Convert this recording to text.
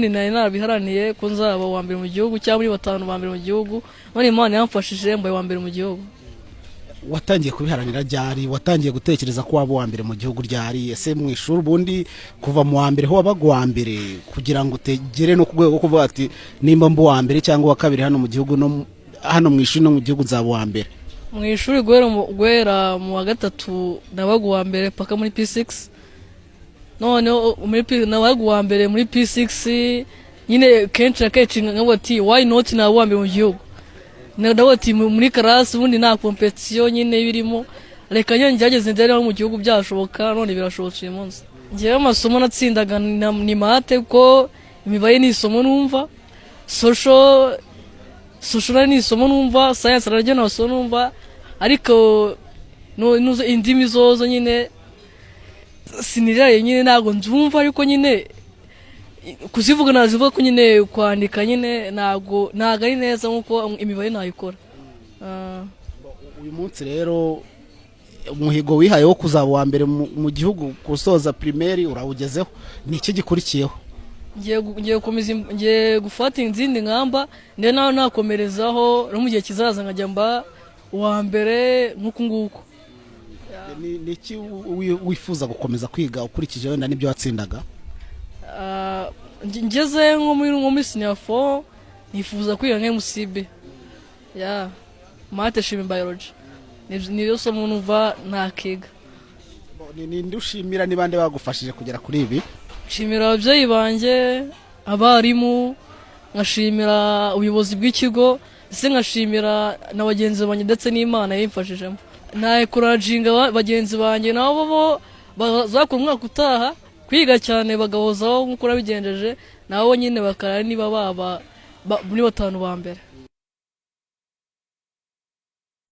Nari narabiharaniye ko nzaba uwa mbere mu gihugu cyangwa muri batanu ba mbere mu gihugu. None Imana yamfashije, mbaye uwa mbere mu gihugu. Watangiye kubiharanira ryari? Watangiye gutekereza ko waba uwa mbere mu gihugu ryari? Ese mu ishuri ubundi kuva mu wa mbere ho wabaga uwa mbere, kugira ngo utegere no ku rwego rwo kuvuga ati: "Nimba mba uwa mbere cyangwa uwa kabiri hano mu gihugu, no hano mu ishuri no mu gihugu nzaba uwa mbere"? Mu ishuri guhera mu wa gatatu nabaga uwa mbere paka muri P6. Noneho muri P nabaga uwa mbere muri P6 nyine. Kenshi na kenshi nkavuga ati: "Why not naba uwa mbere mu gihugu?" Ndavuga ati: "Muri class ubundi nta competition nyine birimo, reka nyine ngerageze ndebe no mu gihugu byashoboka." None birashobotse uyu munsi. Ngewe amasomo natsindaga ni math, kuko imibare ni isomo numva, social nayo ni isomo numva, science naryo ni isomo numva, ariko indimi zozo nyine siniraye nyine, ntabwo nzumva, ariko nyine kuzivuga nazivuga, ko nyine kwandika nyine ntabwo ari neza nk'uko imibare nayikora. Uyu munsi rero umuhigo wihaye wo kuzaba uwa mbere mu gihugu gusoza primaire urawugezeho. Ni iki gikurikiyeho? Ngiye gukomeza, ngiye gufata izindi ngamba, ndetse nawe nakomerezaho no mu gihe kizaza nkajya mba uwa mbere nk'uku nguku. Ni iki wifuza gukomeza kwiga ukurikije wenda n'ibyo watsindaga? Ngeze nko muri senior four nifuza kwiga nka MCB ya math, chimie, biology. Niyo somo numva nakiga. Ni nde ushimira? Ni bande bagufashije kugera kuri ibi? Nshimira ababyeyi banjye, abarimu, nkashimira ubuyobozi bw'ikigo, ndetse nkashimira na bagenzi banjye, ndetse n'Imana yimfashijemo. Na encouraginga bagenzi banjye nabo bo bazakora umwaka utaha kwiga cyane, bagahozaho nk'uko nabigenjeje, nabo nyine bakareba niba baba muri batanu ba mbere.